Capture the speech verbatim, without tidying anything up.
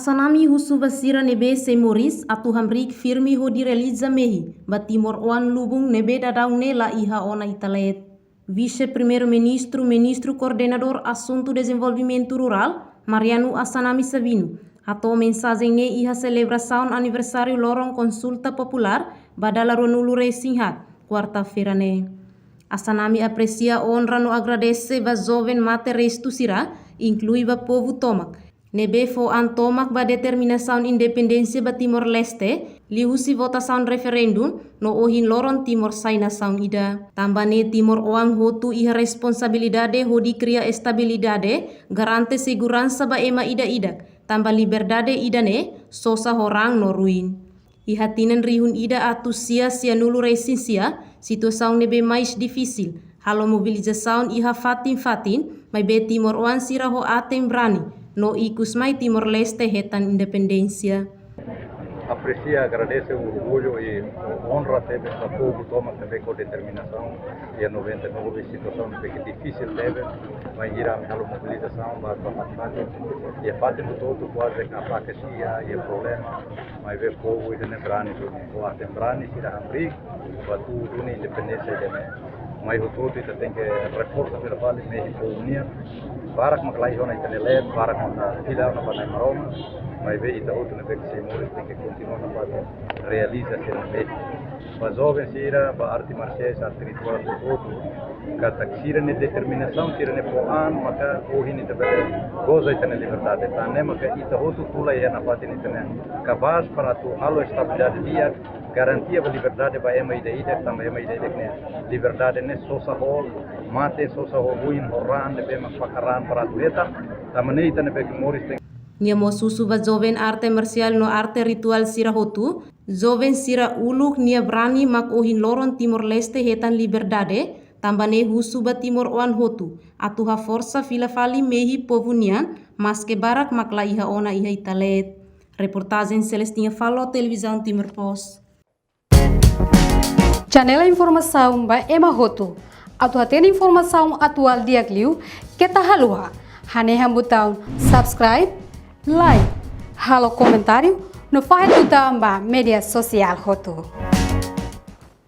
Assanami husu ba sira ne'ebé sei moris atu hamriik firme hodi realiza mehi ba timoroan lubun ne'ebé daudaun ne'e la iha ona ita leet. Vise-Primeiru-Ministru, Ministru Koordenadór Asuntu Dezenvolvimentu Rurál, Mariano Assanami Sabino, hato'o mensajen ne'e iha selebrasaun aniversáriu loron konsulta populár ba dala ruanulu-resin-haat, kuarta-feira ne'e. Assanami apresia, onra no agradese ba joven mate-restu sira, inklui ba povu tomak, ne'ebé fó an tomak ba determinasaun independénsia ba Timor-Leste, liuhusi votasaun referendu, no ohin loron Timor sai nasaun ida. Tanba ne'e timoroan hotu iha responsabilidade hodi kria estabilidade, garante seguransa ba ema ida-idak, tanba liberdade ida-ne'e sosa ho raan no ruin. Iha tinan rihun ida atus sia sianulu-resin-sia, situasaun ne'ebé mais difisil, halo mobilizasaun iha fatin-fatin, maibé timoroan sira ho aten brani, no ikus mai Timor-Leste hetan independénsia. Apresia, agradese, orgullu i onra tebes ba povu tomak ne'ebé ho determinasaun iha noventa e nove situasaun ne'ebé difisil tebes, bainhira ami halo mobilizasaun ba, ba fatin-fatin. Iha fatin hotu-hotu kuaze ka fatin sia iha problema, maibé povu ida-ne'e brani duni. Ho aten brani sira hamriik, ba tuur duni independénsia ida-ne'e. Mai hotu-hotu ita tenke reforsa fila fali mehi povu nian. Barak mak la iha ona ita-nia leet, barak mak la fila ona ba Nai Maromak. Maibé ita hotu ne'ebé ke sei moris tenke kontinua nafatin realiza sira-nia mehi. Ba joven sira, ba arte marsiais, arte rituál hotu-hotu, katak sira-nia determinasaun, sira-nia fó an, maka ohin ita bele goza ita-nia liberdade. Tan ne'e maka ita hotu tula iha nafatin ita-nia kabaas para atu halo estabilidade di'ak, garantia ba liberdade ba ema ida-idak, tanba ema ida-idak ne'e liberdade ne'e sosa ho mate, sosa ho ruin, ho raan, ne'ebé mak fakar raan para atu hetan, tanba ne'e ita ne'ebé ke moris tenke. Nia mós husu ba joven arte marsiál no arte rituál sira hotu, joven sira uluk nia brani mak ohin loron Timor-Leste hetan liberdade, tanba ne'e husu ba timoroan hotu atu haforsa fila fali mehi povu nian, maske barak mak la iha ona iha ita leet. Reportajen Celestina Falo, Televizaun Timor Post. Janela informasaun ba ema hotu. Atu hatene informasaun atuál di'ak liu, keta haluha hanehan butaun subscribe, like, halo komentáriu, no fahe tutan ba média sosiál hotu.